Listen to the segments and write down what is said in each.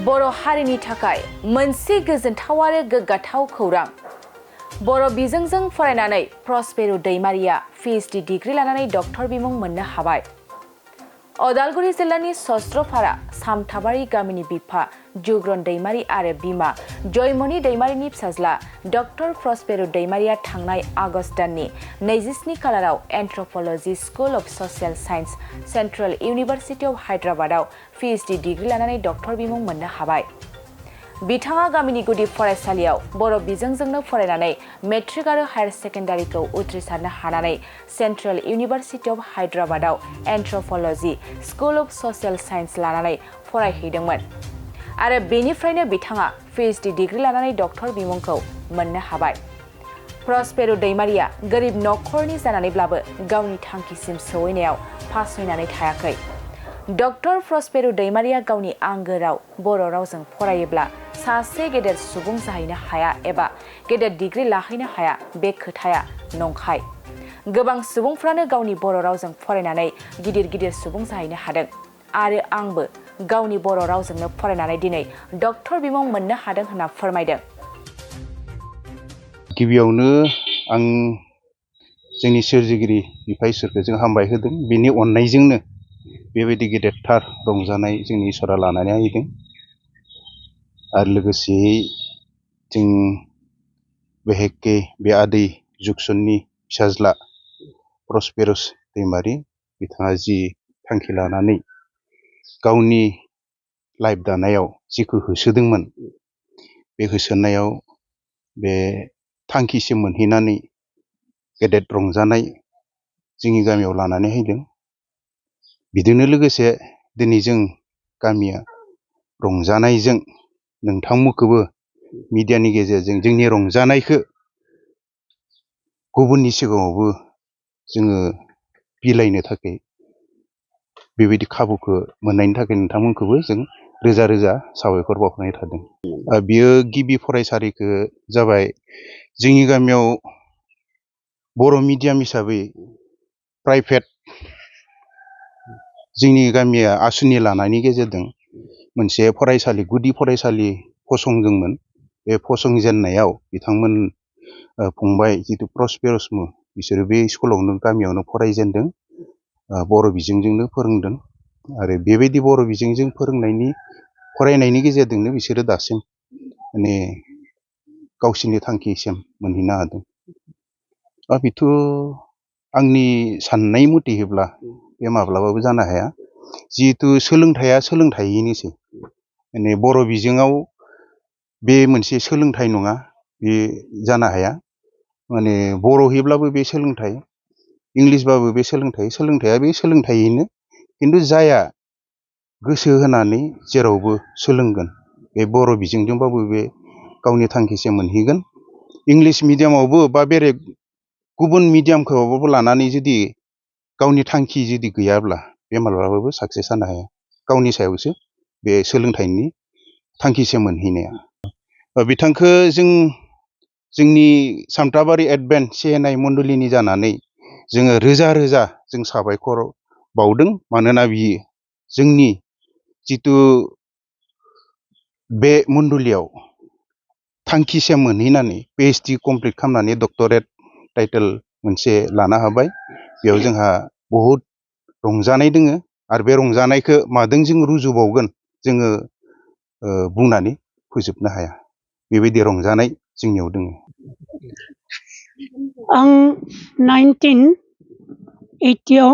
बर' हारिनि थाखाय मोनसे गोजोनथाव आरो गोग्गाथाव खौरां। बर' बिजोंजों फरायनानै प्रस्पेरो दैमारिया PhD डिग्री लानानै डक्टर बिमुं मोननो हाबाय। अदालगुरि जिल्लानि सस्त्रफारा सामथाबारि गामिनि बिफा जुग्रन दैमारि आरो बिमा जयमनि दैमारिनि फिसाज्ला डक्टर प्रस्पेरो दैमारिया थांनाय आगस्ट दाननि 27 खालाराव anthropology school of social science central university of हायद्राबादाव PhD डिग्री लानानै डक्टर बिमुं मोननो हाबाय। बिथाङा गामिनि गुदि फरायसालियाव बर' बिजोंजोंनो फरायनानै मेट्रिक आरो हायार सेकेन्डारिखौ उथ्रिसारनो हानानै सेन्ट्रेल इउनिभार्सिटि अफ हायद्राबादाव anthropology school of social science लानानै फरायहैदोंमोन आरो बेनिफ्रायनो बिथाङा PhD डिग्री लानानै डक्टर बिमुंखौ मोननो हाबाय। प्रस्पेरो दैमारिया गोरिब नखरनि जानानैब्लाबो गावनि थांखिसिम सौहैनायाव फासयनानै थायाखै। डक्टर प्रस्पेरो दैमारिया गावनि आंगो राव बर' रावजों फरायोब्ला सासे गेदेर सुबुं जाहैनो हाया एबा गेदेर डिग्री लाहैनो हाया बे खोथाया नंखाय। गोबां सुबुंफ्रानो गावनि बर' रावजों फरायनानै गिदिर गिदिर सुबुं जाहैनो हादों आरो आंबो गावनि बर' रावजोंनो फरायनानै दिनै डक्टर बिमुं मोननो हादों होनना फोरमायदों। गिबियावनो आं जोंनि सोरजिगिरि बिफा इसोरखौ जों हामबाय होदों। बिनि अननायजोंनो बेबायदि गेदेरथार रंजानाय जोंनि इसोरा लानानै होदों आरो लोगोसेयै जों बेहेके बे आदै जुगसननि फिसाज्ला प्रस्पेरो दैमारि बिथाङा जि थांखि लानानै गावनि लाइफ दानायाव जिखौ होसोदोंमोन बे होसोनायाव बे थांखिसिम मोनहैनानै गेदेर रंजानाय जोंनि गामियाव लानानै फैदों। बिदिनो लोगोसे दिनै जों गामिया रंजानायजों नोंथांमोनखौबो मिडियानि गेजेरजों जोंनि रंजानायखौ गुबुननि सिगाङावबो जोङो बिलाइनो थाखाय बेबायदि खाबुखौ मोननायनि थाखाय नोंथांमोनखौबो जों रोजा रोजा साबायखर बावहरनाय थादों। बियो गिबि फरायसालिखौ जाबाय जोंनि गामियाव बर' मिडियाम हिसाबै प्राइभेट जोंनि गामिया आसुनि लानायनि गेजेरजों मोनसे फरायसालि गुदि फरायसालि फसंदोंमोन। बे फसंजेननायाव बिथांमोन फंबाय जिथु प्रस्पेरसमो बिसोरो बे स्कुलावनो गामियावनो फरायजेनदों, बर' बिजोंजोंनो फोरोंदों आरो बेबायदि बर' बिजोंजों फरायनायनि गेजेरजोंनो बिसोरो दासिम माने गावसिनि थांखिसिम मोनहैनो हादों। बेथ' आंनि साननाय मथेब्ला बे माब्लाबाबो जानो हाया। जिहेथु सोलोंथाइया सोलोंथाइनोसै, माने बर' बिजोङाव बे मोनसे सोलोंथाइ नङा, बे जानो हाया। माने बर'हैब्लाबो बे सोलोंथाइ, इंलिसबाबो बे सोलोंथाइ, सोलोंथाइया बे सोलोंथाइयैनो, खिन्थु जाया गोसो होनानै जेरावबो सोलोंगोन बे बर' बिजोंजोंबाबो बे गावनि थांखिसिम मोनहैगोन। इंलिस मिडियामावबो बा बेलेग गुबुन मिडियामखौबाबो लानानै जुदि गावनि थांखि जुदि गैयाब्ला बे माब्लाबाबो साक्सेस जानो हाया। गावनि सायावसो बे सोलोंथाइनि थांखिसिम मोनहैनाया। बिथांखौ जोंनि सामथाबारि एडभेन्ट CNI मण्डलिनि जानानै जोङो रोजा रोजा जों साबायखर बावदों। मानोना बियो जोंनि जिथु बे मण्डलियाव थांखिसिम मोनहैनानै PhD कमप्लिट खालामनानै डक्टरेट टाइटेल मोनसे लानो हाबाय। बेयाव जोंहा बहुद रंजानाय दोङो आरो बे रंजानायखौ मादों जों रुजुबावगोन जोङो बुंनानै फोजोबनो हाया। बेबायदि रंजानाय जोंनियाव दोङो। आं 1980 आव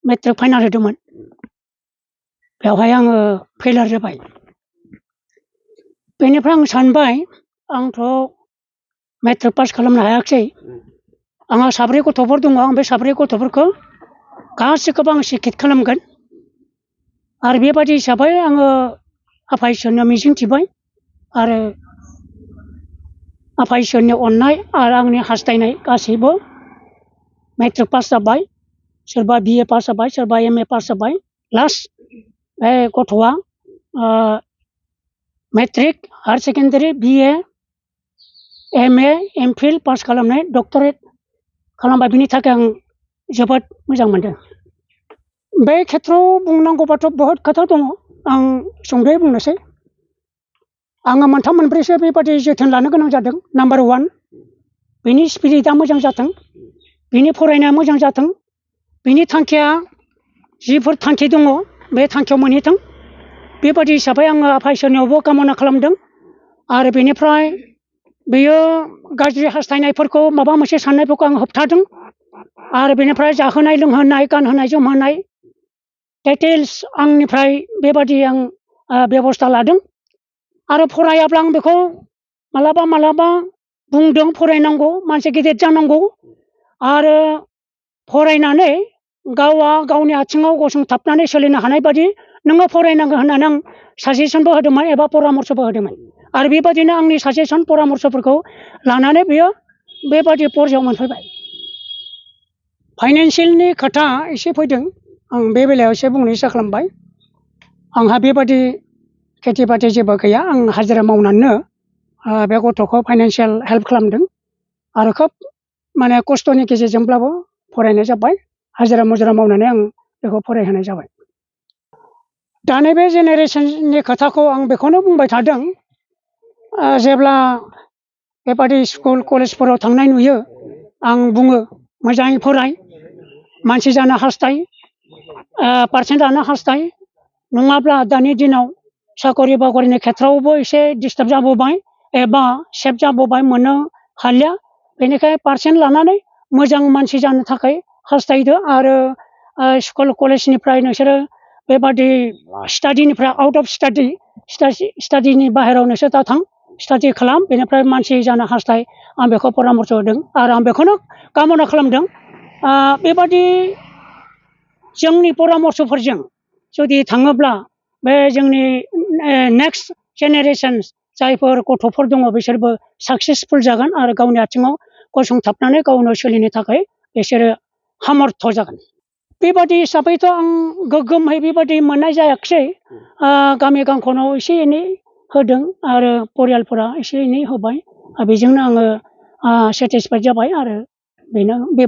मेट्रिक फाइनाल होदोंमोन। बेवहाय आङो फेलार जाबाय। बेनिफ्राय आं सानबाय आंथ' मेट्रिक पास खालामनो हायाखिसै। आंहा 4 गथ'फोर दङ। आं बे 4 गथ'फोरखौ गासैखौबो आं शिक्षित खालामगोन आरो बेबायदि हिसाबै आङो आफा इसोरनियाव मिजिं थिबाय आरो आफा इसोरनि अननाय आरो आंनि हास्थायनाय गासैबो मेट्रिक पास जाबाय। सोरबा BA पास जाबाय, सोरबा MA पास जाबाय। लास्ट बे गथ'आ matric, higher secondary, BA, MA, MPhil pass खालामनाय डक्टरेट खालामबाय। बिनि थाखाय आं जोबोद मोजां मोनदों। बे खेथ्रआव बुंनांगौबाथ' बहुत खोथा दङ। आं सुंद'यै बुंनोसै। आङो मोनथाम मोनब्रैसो बेबादि जोथोन लानो गोनां जादों। नाम्बार 1 बिनि स्पिरिटआ मोजां जाथों, बिनि फरायनाया मोजां जाथों, बिनि थांखिया जिफोर थांखि दङ बे थांखियाव मोनहैथों, बेबादि हिसाबै आङो आफा इसोरनियावबो कामना खालामदों। आरो बेनिफ्राय बेयो गाज्रि हास्थायनायफोरखौ माबा मोनसे साननायफोरखौ आं होबथादों। आरो बेनिफ्राय जाहोनाय लोंहोनाय गानहोनाय जोमहोनाय डिटेल्स आंनिफ्राय बेबादि आं बेबस्था लादों। आरो फरायाब्ला आं बेखौ मालाबा बुंदों फरायनांगौ, मानसि गिदिर जानांगौ। आरो फरायनानै गावआ गावनि आथिङाव गसंथाबनानै सोलिनो हानाय बादि नोङो फरायनांगौ होननानै आं साजेसनबो होदोंमोन एबा परामर्सबो होदोंमोन। आरो बेबादिनो आंनि साजेसन परामर्सफोरखौ लानानै बियो बेबादि पर्यायाव मोनफैबाय। फाइनान्सियेलनि खोथा एसे फैदों, आं बे बेलायाव एसे बुंनो इसा खालामबाय। आंहा बेबादि खेथि बाथि जेबो गैया, आं हाजिरा मावनानैनो बे गथ'खौ फाइनान्सियेल हेल्प खालामदों। आरो खोब माने खस्थ'नि गेजेरजोंब्लाबो फरायनाय जाबाय, हाजिरा मुजिरा मावनानै आं बेखौ फरायहोनाय जाबाय। दा नैबे जेनेरेसननि खोथाखौ आं बेखौनो बुंबाय थादों, जेब्ला बेबादि स्कुल कलेजफोराव थांनाय नुयो आं बुङो मोजाङै फराय, मानसि जानो हास्थाय, पारसेन्ट लानो हास्थाय, नङाब्ला दानि दिनाव साकरि बाकरिनि खेथ्रआवबो एसे डिस्टार्ब जाबोबाय एबा सेफ जाबोबाय, मोननो हालिया। बेनिखायनो पारसेन्ट लानानै मोजां मानसि जानो थाखाय हास्थायदो। आरो स्कुल कलेजनिफ्राय नोंसोरो बेबादि स्टाडिनिफ्राय आउट अफ स्टाडिनि बाहेरायाव नोंसोर दा थां, स्टाडि खालाम, बेनिफ्राय मानसि जानो हास्थाय, आं बेखौ परामर्स होदों। आरो आं बेखौनो कामना खालामदों, बेबादि जोंनि परामर्सफोरजों जुदि थाङोब्ला बे जोंनि नेक्स्ट जेनेरेसन जायफोर गथ'फोर दङ बिसोरबो साक्सेसफुल जागोन आरो गावनि आथिङाव गसंथाबनानै गावनो सोलिनो थाखाय बिसोरो सामर्थ जागोन। बेबादि हिसाबैथ' आं गोग्गोमहै बेबादि मोननाय जायाखिसै। गामि गांखनाव एसे एनै होदों आरो परियालफोरा एसे एनै होबाय, बेजोंनो आङो सेटिसफाइड जाबाय। आरो बेनो बेबायदि